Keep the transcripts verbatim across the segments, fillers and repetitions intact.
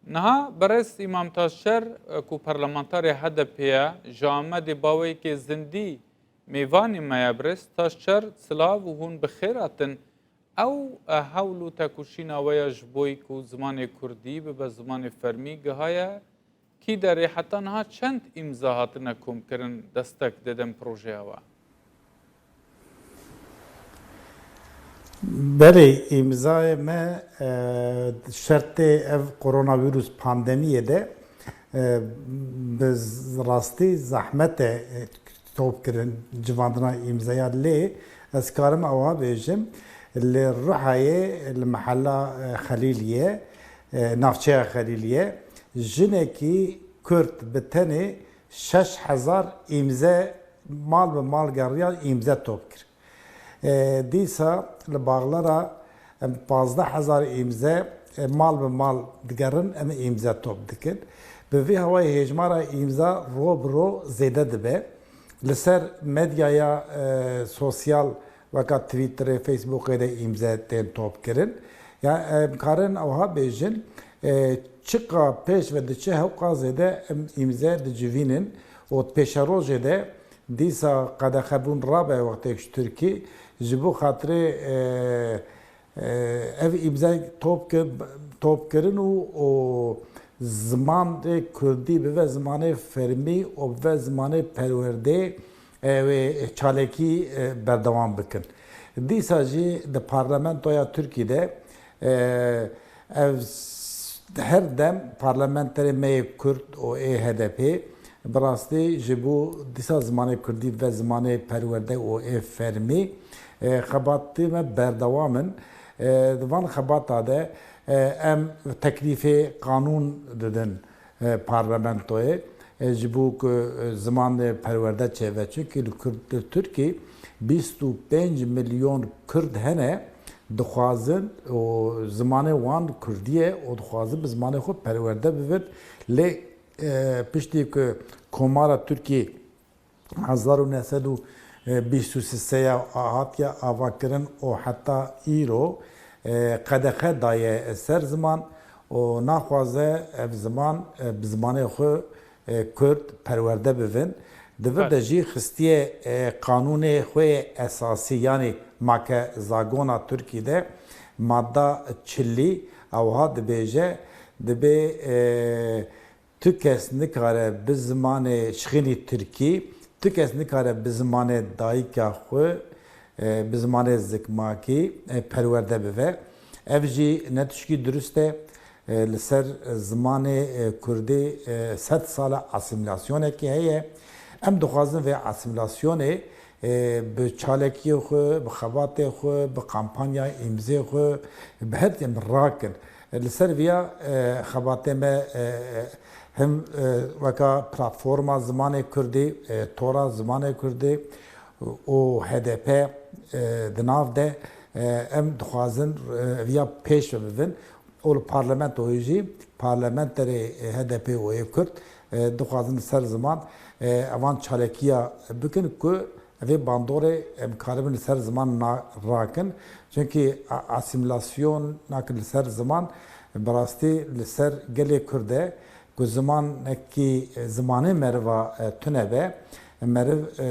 Niha berêz Îmam Taşçer, e, ku parlamentarê H D P ye, ji Amedê baweyekê zindî mêvanê me ye. Birêz Taşçer, silav û hûn bi xêr hatin. Ew, e, hewl û tekoşîna we ya ji bo ku zimanê kurdî bibe zimanê fermî gihaye kî derê? Heta niha çend îmza hatine komkirin destek didin projeya we? Belê, îmzayê me, e, şertê ev koronavîrus pandemiyê de, e, bi z-, rastî zehmet e, e, top kirin civandina îmzaya, lê ez karim ewa bêjim, li Ruhayê, li mehela, e, Xelîliyê, e, navçeya Xelîliyê, jinekî Kurd bi tenê şeş hezar îmze mal bi mal geriya îmze top kir. E, dîsa li Baxlara em pazdeh hezar îmze, e, mal bi mal digerin, em îmze top dikin. Bi vî hawayê hêjmara îmza ro bi ro zêde dibe. Li ser medyaya, e, sosyal weka Twitterê, Facebookê de îmze tên top kirin. Ya, em karin ewha bêjin, e, çiqa pêş ve diçe hewqa zêde em îmze dicivînin û pêşerojê de dîsa qedexebûn rabe wextêk ji Tirkî ji bo xatirê, e, e, ev îmze top ki-, top kirin û, û zimanê kurdî bibe zimanê fermî û bibe zimanê perwerdê, e, wê çalakî, e, berdewam bikin. Dîsa jî di parlamentoya Tirkî de, e, ev s-, her dem parlamenterê me yê Kurd û ê H D P bi rastî ji bo dîsa zimanê kurdî ve zimanê perwerde û ê fermî, e, xebatê me berdewam in. E, di van xebata de, e, em teklîfê qanûn didin, e, parlamentoyê, e, ji bo ku, e, ziman, e, perwerde çêbe. Çunkî li Kurd, li Tirkî bîst û pênc milyon Kurd hene, dixwazin û zimanê wan Kurdî ye û dixwazin bi zimanê xwe perwerde bibin. Lê, e, piştî ku Komara Tirkî hezar û neh sed û bîst û sê ya hatiye avakirin û heta îro, e, qedexe daye ser ziman û naxwaze ev ziman, e, bi zimanê xwe, e, Kurd perwerde bibin. Di vir de jî xistiye, e, qanûnê xwe yê esasî, yanî make zagona Tirkî de madda çilî ewha dibêje, dibê, e, Tu kes nikare bi zimanê şixînî tirkî, tu kes nikare bi zimanê dayika xwe, e, bi zimanê zikmakî, e, perwerde bive. Ev jî ne tişkî dirust e, e, li ser zimanê, e, kurdî, e, sed sal e asîmîlasyonekî heye. Em dixwazin vê asîmîlasyonê e, bi çalakiyê xwe, bi xebatê xwe, bi kampanya îmzê xwe, bi her tiştê em rakin. E, li ser viya, e, xebatê me, e, e, him, e, weka platforma zimanê kurdî, e, tora zimanê kurdî û H D P, e, di nav de, e, em dixwazin, e, viya pêş ve bibin. û li parlamentoyê jî, parlamenterê H D P û ê Kurd, e, dixwazin li ser ziman, e, evan çalekiya bikin ku vê bandorê em karibin li ser ziman na-, rakin. Çunkî a-, asîmîlasyona ku li ser ziman, bi rastî li ser gelê Kurd e, ku zimanekî, e, zimanê meriva, e, tune be, meriv, e, e,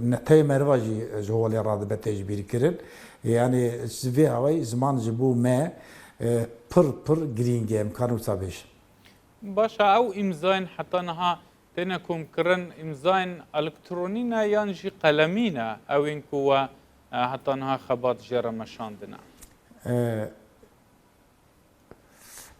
netewê meriva jî ji holê radibe tê ji bîr kirin. Yanî ji vê hawayî ziman ji bo me, e, pir, pir girîng e, em karin wisa bêjin. Baş e, ew îmzayên heta niha têne komkirin, îmzayên elektronî ne yan jî qelemî ne, ew ên ku we, e, heta niha xebat jê re meşandine? E,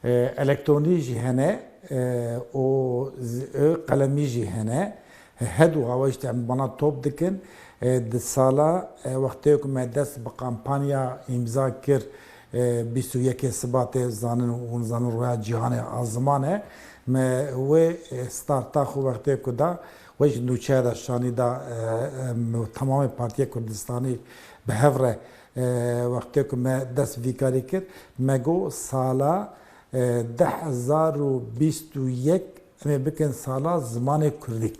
E, elektronî jî hene, e, û z-, e, qelemî jî hene. Hedu hava işte em bana top dikin. E, di sala, e, wextê ku me dest bi kampanya îmza kir, e, bîst û yekê Sibatê zanin û hûn zanin roya cîhanê a ziman e. Me wê, e, starta xwe wextê ku da, wê ji nûçeya da şanî da, e, e, me temamê Partiya Kurdistanî bi hev re, e, wextê ku me dest vî karî kir, me got sala, e, du hezar û bîst û yek em ê bikin sala zimanê kurdî.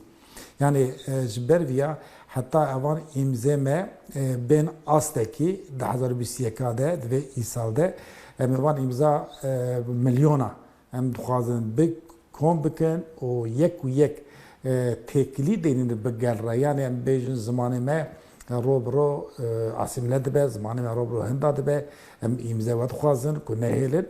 Yanî, e, ji ber viya heta evan îmzê me, e, bên astekî du hezar û bîst û yek de, di vê îsal de, em ê van îmza, e, milyona Em dixwazin bi kom bikin û yek û yek, e, têkilî dênin bi gel re. Yanî em bêjin zimanê me, e, ro bi ro, e, asîmle dibe, zimanê me ro bi ro hinda dibe. Em îmze vedixwazin ku nehêlin.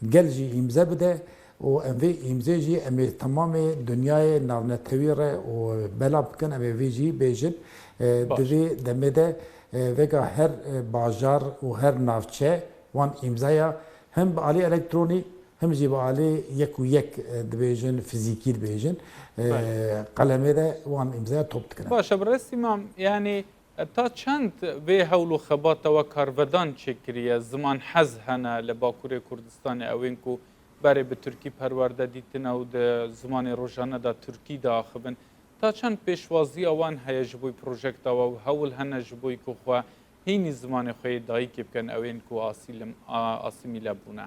Gel jî îmze bide û em vê îmzê jî em ê temamê dinyayê navnetewî re û bela bikin, em ê vê jî bêjin. E, Baş. Di vê demê de, e, vêga her, e, bajar û her navçe wan îmzaya hem bi alî elektronî, hem jî bi alî yek û yek, e, dibêjin, fizîkî dibêjin, e, Belê. Qelemê de wan îmzaya top dikin. Baş e, birêz Îmam, yanî, e, ta çend vê hewl û xebata we karvedan çêkiriye? Ziman hez hene li Bakurê Kurdistanê, ewên ku berê bi tirkî perwerde dîtine û di zimanê rojane de tirkî diaxivin. Ta çend pêşwaziya wan heye ji bo projekta we û hewl hene ji bo ku xwe hînî zimanê xwe yê dayikê bikin, ewên ku asîlim-, a-, asîmîle bûne?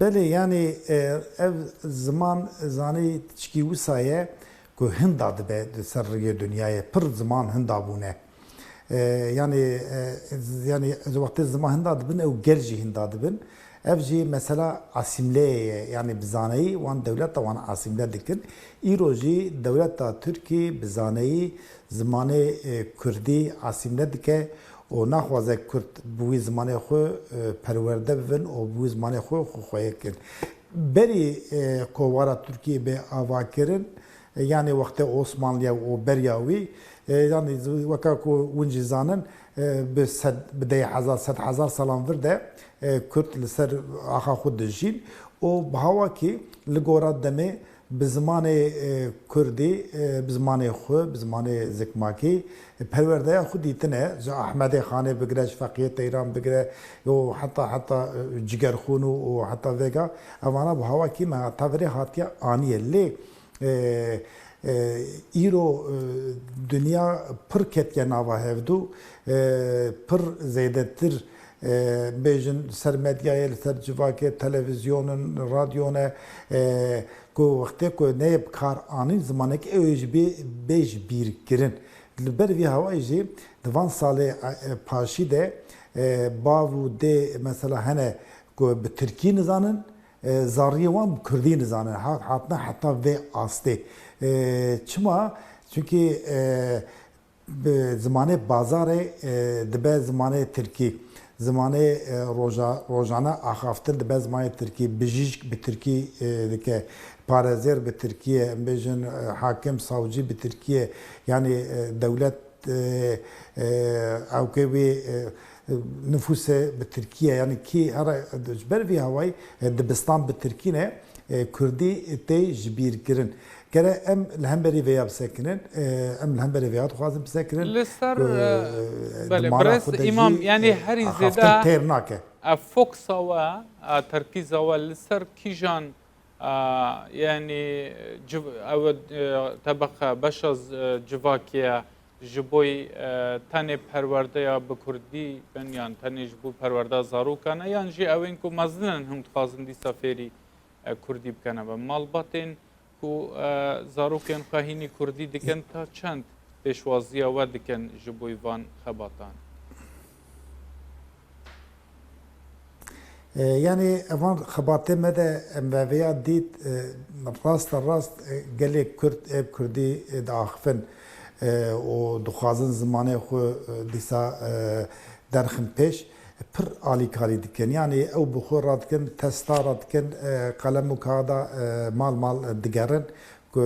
Belê, yanî, e, ev ziman, zanî, tişkî wisa ye ku hinda dibe di ser riyê dinyayê. Pir ziman hinda bûne. E, yanî, e, yanî, wextê ziman hinda dibin, ew gel jî hinda dibin. Ev jî mesela asîmleyê ye. Yanî bi zaneyî wan dewleta wan asîmle dikin. Îro jî dewleta Tirkî bi zaneyî zimanê, e, kurdî asîmle dike û naxwaze kurd bi wî zimanê xwe, e, perwerde bibin û bi wî zimanê xwe xwe xweyê kin. Berî, e, kovara Tirkiyê bê avakirin, e, yanî wextê Osmanliya û beriya wî, e, yanî weka ku hûn jî zanin, e, bi sed, bi deh hezar, sed hezar salan vir de, e, kurd li ser axa xwe dijîn û bi hawa kî li gora demê bi zimanê, e, kurdî, e, bi zimanê xwe, bi zimanê zikmakî, e, perwerdeya xwe dîtine. Ji Ahmedê Xanê bigire, ji Feqiyê Teyran bigire, yo heta, heta, e, Cigerxûn û, û heta vêga, evana bi hawa kî me ta virê hatiye aniye. Lê, e, e, îro, e, dinya pir ketiye nava hevdû, e, pir zêdetir, e, bêjin li ser medyayê, li ser civakê, televîzyonin, radyo ne, e, ku wextê ku neyê bi kar anîn zimanek ew ê ji bê bê ji bîr kirin. Li ber vî hawayê jî di van salê, e, paşî de, e, bav û dê mesela hene ku bi tirkî nizanin, e, zariyê wan bi kurdî nizanin. Ha-, hatine heta vê astê. E, çima? Çunkî, e, bi zimanê bazarê, e, dibe zimanê tirkî. Zimanê, e, roja-, rojane axaftin dibe zimanê tirkî. Bijîşk bi tirkî, e, dike. Parêzer bi tirkî ye. Em bêjin, e, hakim, savcî bi tirkî ye. Yanî, e, dewlet, e, e, ewkê wî, e, nifûsê bi tirkî ye. Yanî kî here ji ber vî hawayî, e, dibistan bi tirkî ne, e, kurdî tê ji bîr kirin. Gere em li hemberî vêya bisekinin, e, em li hemberî vêya dixwazin bisekinin. Li ser, ku, e, e, belê, di mala birêz xwe de Îmam, jî, yanî e, herî axaftin zêde têr nake. Ev foksa we, e, terkîza we li ser kîjan, e, yanî civ-, ew, e, tebeqe, beşa z-, e, civakê ye ji bo, e, tenê perwerdeya bi kurdî bin yan tenê ji bo perwerdeya zarokan e yan jî ewên ku mezin in hûn dixwazin dîsa fêrî e, kurdî bikene be. Malbatên ku, e, zarokên xwe hînî kurdî dikin, ta çend pêşwaziya we dikin ji bo van xebatan? E, yanî evan xebatê me de em vevêya dît, e, raste rast, e, gelê Kurd ê bi kurdî, e, diaxifin, e, û dixwazin zimanê xwe, e, dîsa, e, derxin pêş, pir alîkarî dikin. Yanî ew bi xwe radikin, testa radikin, e, qelem û kaxida, e, mal mal digerin ku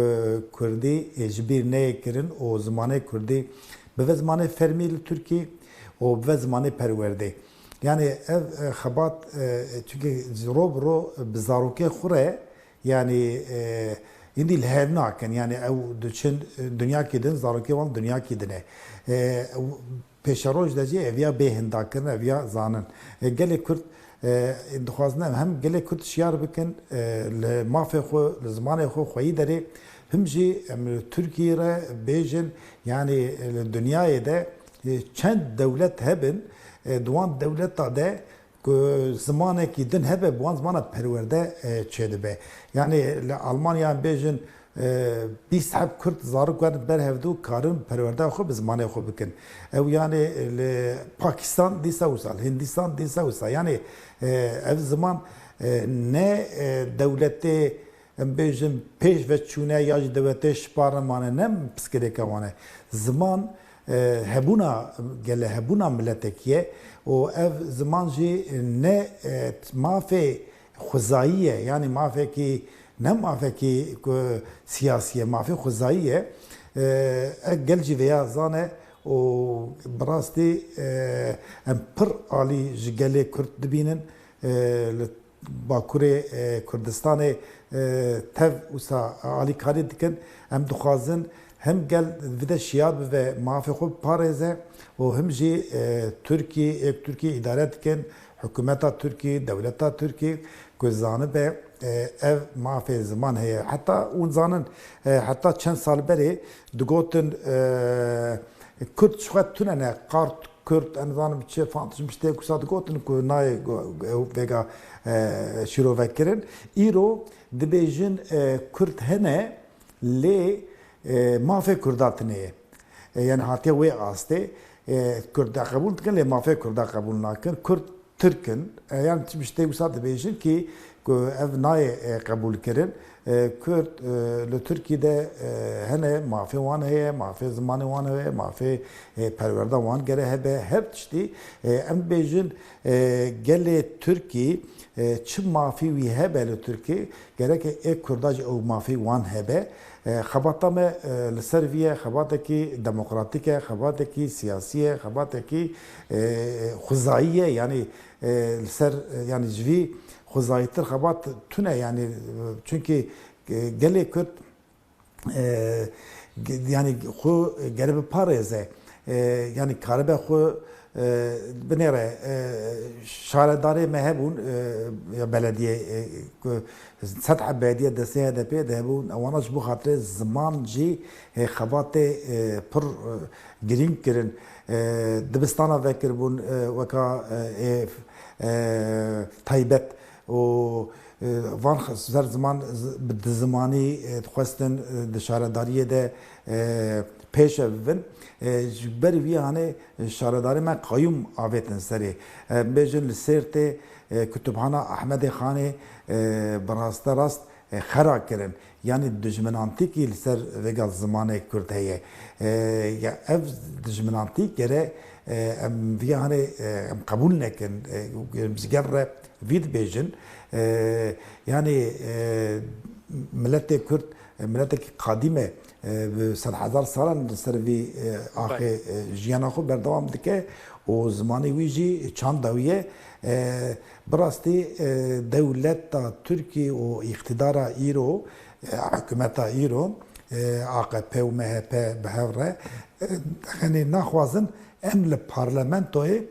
kurdî, e, ji bîr neyê kirin û zimanê kurdî bibe zimanê fermî li Tirkî û bibe zimanê perwerdê. Yanî ev, e, xebat, e, çunkî ji ro bi ro bi zarokê xwe re, yanî, e, hindî li hev nakin. Yanî ew diçin, e, dinyakî din, zarokê wan dinyakî din e. E, ew pêşeroj de jî ev ya bê hindakirin, ev ya zanin. E, gelê Kurd, e, dixwazin em hem gelê Kurd şiyar bikin, e, li mafê xwe, li zimanê xwe xweyî derê, him jî em li Tirkiyê re bêjin, yanî, e, li dinyayê de, e, çend dewlet hebin, e, di wan dewleta de ku zimanekî din hebe, bi wan zimana perwerde, e, çêdibe. Yanî li Almanya em bêjin, e, bîst heb Kurd zarok werin ber hevdû karin perwerdeya xwe bi zimanê xwe bikin. Ew yani li Pakistan dîsa wisa, li Hindistan dîsa wisa. Yani, e, ev ziman, e, ne, e, dewletê, em bêjin, pêş ve çûne ya jî dewletê şiparne mane, ne piskirêka wan e. Ziman, e, hebûna, gele hebûna miletekî ye û ev ziman jî ne, e, mafê xwezayî ye, yanî mafekî, ne mafekî ku siyasî ye, mafê xwezayî ye. E, e, gel jî vêya zane û bi rastî, e, em pir alî ji gelê Kurd dibînin, e, li Bakurê, e, Kurdistanê, e, tev wisa alîkarî dikin. Em dixwazin hem gel vide şiyar bibe, mafê xwe biparêze û him jî, e, Tirkî, êk Tirkî îdare dikin, hikûmeta Tirkî, dewleta Tirkî ku zanibe, e, ev mafê ziman heye. Heta hûn zanin, e, heta çend sal berê digotin, e, Kurd ji xwe tune ne, Kart, Kurd, em zanin çi fantiş miştê kusa digotin ku nayê go-, go-, vêga, e, şîrove kirin. Îro dibêjin, e, Kurd hene, lê, e, mafê Kurda tune ye. E, yani hatiye wê astê, e, Kurda qebûl dikin, lê mafê Kurda qebûl nakin. Kurd Tirk in. E, yani çi miştê wisa dibêjin ki ku ev nayê, e, qebûl kirin. E, Kurd, e, li Tirkî de, e, hene, mafê wan heye, mafê zimanê wan heye, mafê, e, perwerda wan gere hebe, her tiştî, e, em bêjin, e, gelê Tirkî, e, çi mafî wî hebe li Tirkî, gereke ê Kurda jî ew mafî wan hebe. E, xebata me, e, li ser vî ye, xebatekî demokratîk e, xebatekî siyasî ye, xebatekî, e, xwezayî ye, yanî, e, li ser, e, yanî ji vî xwezayîtir xebat tune, yanî, e, çunkî, e, gelê Kurd, e, ge-, yanî xwe gere biparêze, e, yanî karibe xwe, e, binêre, e, şaredarê me hebûn, e, ya belediyê, e, ku sed heb belediyê destê H D P de hebûn, wana ji bo xatirê ziman jî, e, xebatê, e, pir, e, girîng kirin. E, dibistana vekiribûn, e, weka, e, ê, e, taybet û, e, van x-, ser ziman z-, bi di zimanî, e, dixwestin, e, di şaredariyê de, e, pêşev bibin. E, ji ber vî hanê, e, şaredarê me qayûm avêtin serê. E, bêjin li Sêrtê, e, Kutubxana Ahmedê Xanê, e, bi raste rast, e, xera kirin. Yanî dijminantîkî li ser vêga zimanê Kurd heye. E, ya ev dijminantî gere, e, em vî hanê, e, em qebûl nekin. E, em ji gel re vî dibêjin. E, yanî, e, miletê Kurd, e, miletekî qadîm e, e, bi sedhezar salan li ser vî, e, axê, e, jiyana xwe berdewam dike û zimanê wî jî çanda wî ye. E, bi rastî, e, dewleta Tirkî û îqtidara îro, e, hikûmeta îro, e, A K P û M H P bi hev re, e, henê naxwazin em li parlamentoyê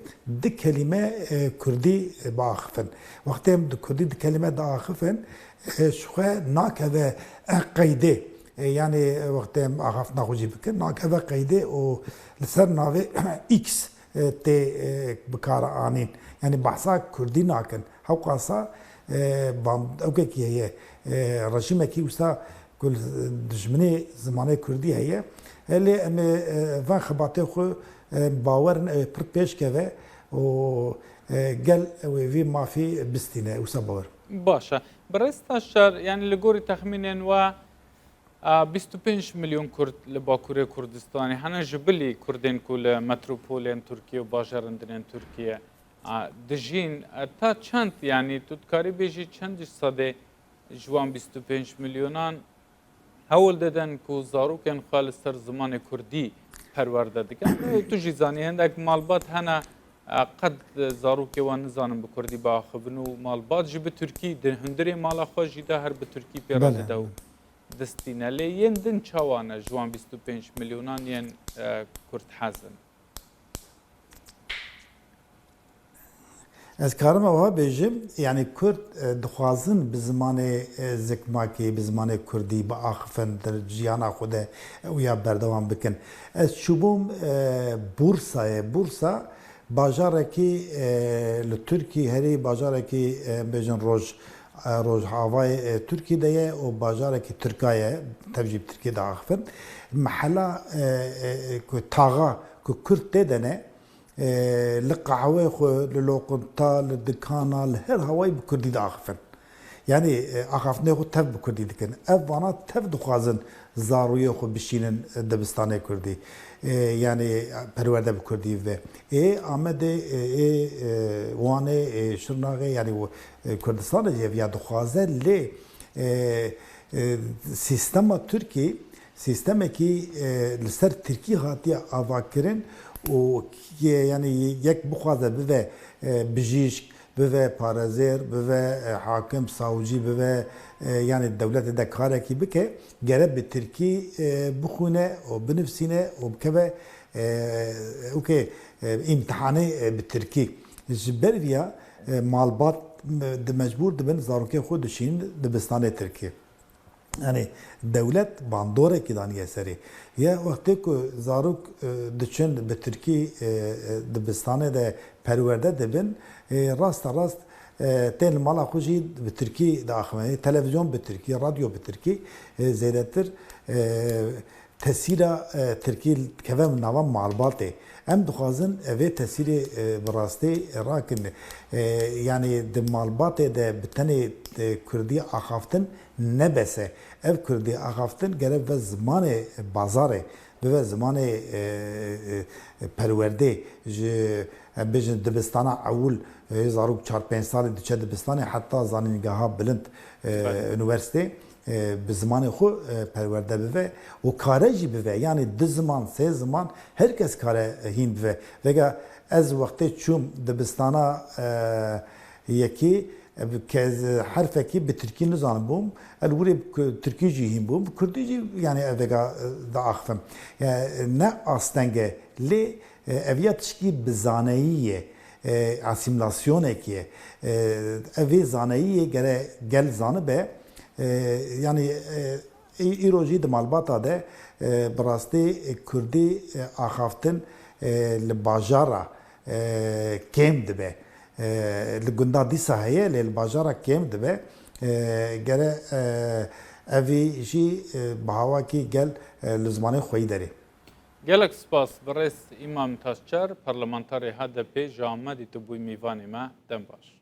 di kelîme, e, kurdî biaxifin. Wextê em di kurdî di kelîme diaxifin, e, ji xwe nakeve, e, qeydê. E, yanî, e, wextê em axaftina xwe jî bikin, nakeve qeydê û li ser navê X, e, tê, e, bi kar anîn. Yanî behsa kurdî nakin. Hewqasa, e, band-, ewkekî heye, e, rejîmekî wisa ku li dijminê zimanê kurdî heye. E, lê em ê, e, van xebatê xwe, e, bawer in, ew ê pir pêş keve û, e, gel ew ê vî mafî bistîne, wisa bawer. Baş e. Birêz Taşçer, yanî li gorî texmînên we, a, bîst û pênc milyon Kurd li Bakurê Kurdistanê hene, ji bilî Kurdên ku li metropolên Tirkiye û bajarên din ên Tirkiye, a, dijîn, e, ta çend, yanî tu dikarî bêjî çend ji sedê ji wan bîst û pênc milyonan hewl didin ku zarokên xwe li ser zimanê kurdî perwerde dikin? Tu jî zanî, hindek malbat hene, e, qet zarokê wan nizanin bi kurdî biaxivin û malbat jî bi tirkî di hundirê mala xwe jî de her bi tirkî pê re Belê. dide û distîne. Lê yên din çawa ne ji wan bîst û pênc milyonan yên, e, kurd hez in? Ez karim ewa bêjim, yanî Kurd, e, dixwazin bi zimanê, e, zikmakî, bi zimanê kurdî biaxifin, di jiyana xwe de, e, wîya berdewam bikin. Ez çûbûm, e, Bursayê. Bursa bajarekî, e, li Tirkî herî bajarekî, e, bêjin roj e, rojavayê, e, Tirkî de ye û bajarekî Tirka ye, tev jî bi Tirkî diaxifin. Mehela, e, e, e, ku taxa ku Kurd tê de ne, e, li qehweyê xwe, li loqinta, li dikana, li her hawayî bi Kurdî diaxifin. Yanî, e, axaftinê xwe tev bi Kurdî dikin. Ev vana tev dixwazin zarûyê xwe bişînin, e, dibistanê Kurdî. E, yanî, perwerde bi Kurdî bibe. Ê Amedê, e, ê, e, Wanê, ê Şirnaxê, yanî, e, Kurdistanê jî ev ya dixwaze, lê, e, e, sîstema Tirkî, sîstemekî, e, li ser Tirkî hatiye avakirin û, e, yanî yek bixwaze bibe, e, bijîşk, bive parêzer, bive, e, hakim, savcî bive, e, yanî dewletê de karekî bike, gere bi tirkî, e, bixwîne û binivîsîne û bikeve, e, weke, e, îmtihanê, e, bi tirkî. Ji ber viya, e, malbat, e, di mecbûr dibin zarokê xwe dişînin dibistanê tirkî. Yanî dewlet bandorekî daniye serê. Ya wextê ku zarok, e, diçin bi tirkî, e, e, dibistanê de perwerde dibin, e, rasta rast, e, tên li mala xwe jî bi tirkî diaxivin. Televîzyon bi tirkî, radyo bi tirkî, e, zêdetir, e, tesîra, e, tirkî dikeve nava malbatê. Em dixwazin vê tesîrê, e, bi rastî rakin. E, yanî di malbatê de bi tenê, e, kurdî axaftin ne bes e. Ev kurdî axaftin gere bibe zimanê bazarê, bibe zimanê, e, e, e, perwerdê. Ji, em bêjin dibistana ewil, e, zarok çar pênc salî diçe dibistanê heta zanîngeha bilind, e, Belê. Unîversîtê, e, bi zimanê xwe, e, perwerde bibe û kare jî bibe. Yanî du ziman, sê ziman her kes kare hîn bibe. Vega ez wextê çûm dibistana, e, yekê, e, bi ke-, herfekî bi tirkî nizanibûm. Ez li wirê bi ku-, tirkî jî hîn bûm. Bi kurdî jî, yanî, ez vega, e, diaxivim. Yani, ne asteng e. Lê, e, ev ya tişkî bi zaneyî ye. E, asîmîlasyonekî ye. E, ev vê zaneyî ye, gere gel zanibe. E, yanî, e, î-, îro jî di malbata de, e, bi rastî, e, kurdî, e, axaftin, e, li bajara, e, kêm dibe. E, li gunda dîsa heye, lê li bajara kêm dibe. E, gere, e, evî jî, e, bi hawakî gel, e, li zimanê xweyî derê. Gelek spas, birêz Îmam Taşçer, parlamenterê H D P ji Amedî tu bûyî mîvanê me. Dem baş.